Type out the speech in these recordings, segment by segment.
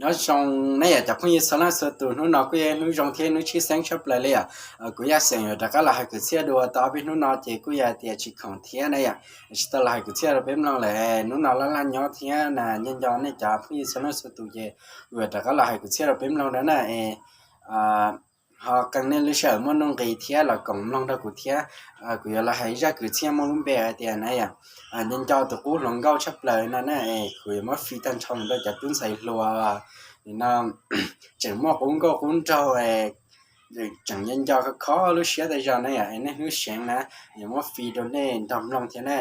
Nyob zoo nej yom cov phooj ywg txhua leej txhua tus, hnub no kuj yog hnub zoo thiab hnub tshwj xeeb tshaj plaws li yom. Kuv Yaj Xeem yuav rov qab los hais kwv txhiaj dua tau ob peb hnub no ces kuj yog tias tsis khoom thiab na yom, tsis tau los hais kwv txhiaj rau peb mloog lawm. Hnub no laj laj nyob thiab na, nco nco nej cov phooj ywg txhua leej txhua tus ces kuv yuav rov qab los hais kwv txhiaj rau peb mloog na. Ho qee nej lub sij hawm muaj nuj nqis thiab los koom mloog rau kuv thiab. Kuv yuav los hais zaj kwv txhiaj muaj lub npe hais tias na yom, nco nco tus qub hluas nkauj tshaj plaws no na, kuv yuav muab fij tag nrho mus rau cov tub ntxhais hluas no tseem muaj qub nkauj qub nraug, tseem nco nco kho kho lub siab tas zog na yom, nej hnub seev na yuav muab fij rau nej nrog mloog thiab na.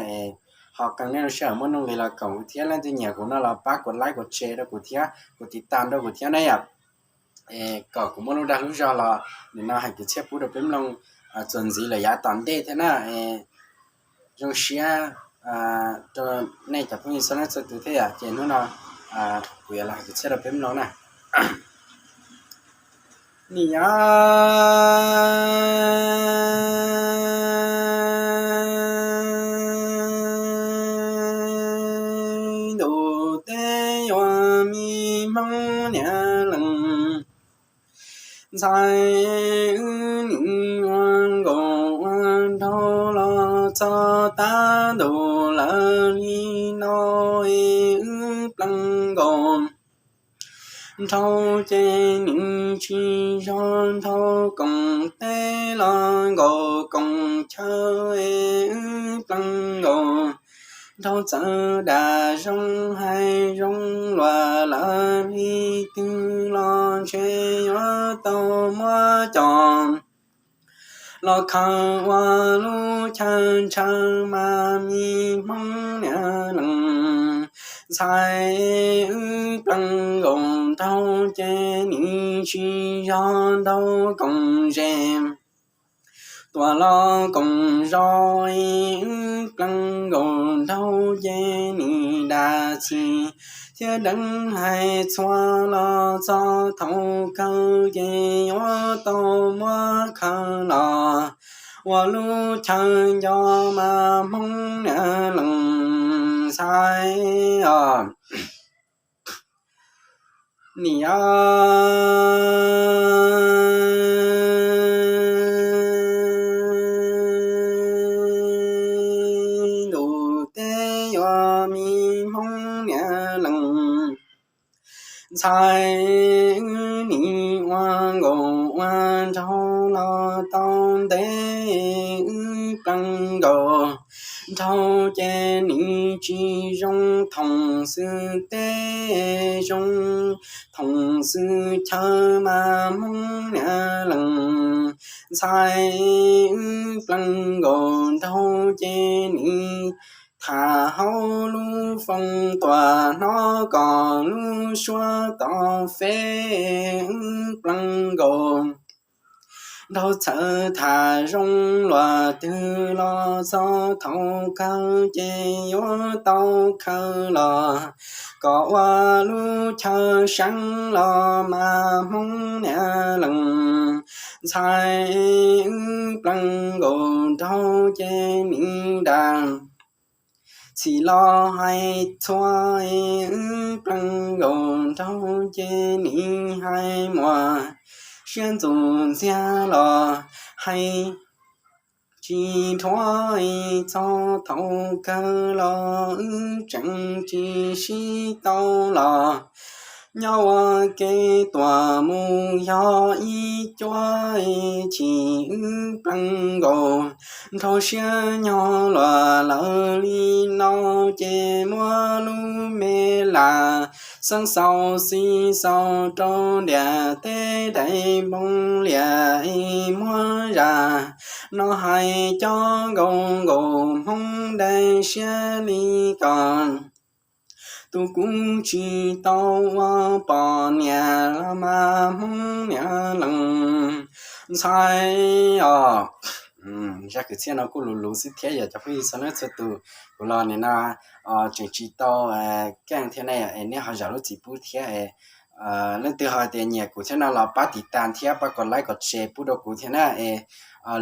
Ho qee nej lub sij hawm muaj nuj nqis los koom kuv thiab, leej twg nyiam kuv no los pab kuv like kuv share rau kuv thiab, kuv tiv tas rau kuv thiab na yom. Kom kuv muaj lub dag lub zog los nim no hais kwv txhiaj pub rau peb mloog txuas ntxiv lawm yav tom ntej thiab na. Zoo siab rau nej cov phooj ywg txhua leej txhua tus thiab yom, ces hnub no kuv yuav los hais kwv txhiaj rau peb mloog na. Nim no ntuj teb yuav me Hmoob niam leej ntxhais, wb nim ua nkaus ua nraug los txog tab ntus lawm li no, wb pleev nkaus nraug ces nim tsis zog nraug koom teb los nkaus koom chaw, wb pleev nkaus nraug txawv dag zoo hais zoo luag lawm li twg los ntshe yuav tau muab coj los khaws ua lub chaw ntshaw mas me Hmoob niam leej ntxhais, wb pleev nkaus nraug ces nim tsis zog nraug koom zes tuaj los koom zos, wb pleev nkaus nraug ces nim dag txim thiab deev hais txhua los txog thaum kawg ces yuav tau muab khaws los ua lub chaw nco mas Hmoob niam leej ntxhais os. Nim no ntuj teb yuav me Hmoob niam leej ntxhais, wb nim ua nkaus ua nraug los tau ntev, wb pleev nkaus nraug ces nim tsis zoo thoom xwm teb zoo thoom xwm chaw mas Hmoob niam leej ntxhais, wb pleev nkaus nraug ces nim tham hauv lub foos tuaj hnov kom lub suab tom feb, wb pleev nkaus nraug txawv tham zoo luag twg los txog thaum kawg ces yuav tau khaws los kom ua lub chaw seev los mas Hmoob niam leej ntxhais, wb pleev nkaus nraug ces nim dag txim los hais txhua, wb pleev nkaus nraug ces nim hais muaj siab ntxuj ntxiag los hais tsis dhuav, txog thaum kawg los wb tseem tsis sib tau los nyob ua ke tuaj mus yog ib cuab chim, wb pleev nkaus nraug siab nyog luag lawm li no ces muab lub me lam xeeb xaus xis xaus rau ntiaj teb daim npoo liam, muab zaj no hais cov nkauj nkaus Hmoob dai siab li ko. Tus kuv tsis tau ua poj niam los mas Hmoob niam leej ntxhais os. Zaj kwv txhiaj no kuj luv luv xwb thiab yog cov phooj ywg txhua leej txhua tus, kuv los nim no tseem tsis tau keej thiab ne, es nej ho zam lub txim pub thiab es Leej twg ho tias nyiam kuv thiab no los pab tiv tas thiab pab kom like kom share pub rau kuv thiab na es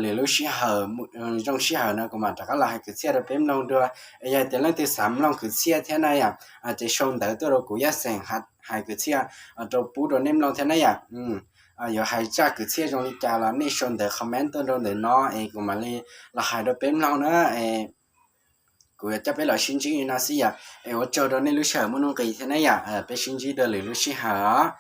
lwm lub sij hawm, zoo sij hawm no kuv mam rov qab los hais kwv txhiaj rau peb mloog dua. Es yog tias leej twg xav mloog kwv txhiaj thiab na yom, ces sau ntawv tuaj rau kuv, Yaj Xeem hais kwv txhiaj rau pub rau nej mloog thiab na yom. Yuav hais zaj kwv txhiaj zoo li cas los nej sau ntawv comment tuaj rau ntawm no es kuv mam li los hais rau peb mloog na. Kuv yuav coj peb los sib ntsib li no xwb yom, es ua tsaug rau nej lub sij hawm muaj nuj nqis thiab na yom. Peb sib ntsib dua lwm lub sij hawm os.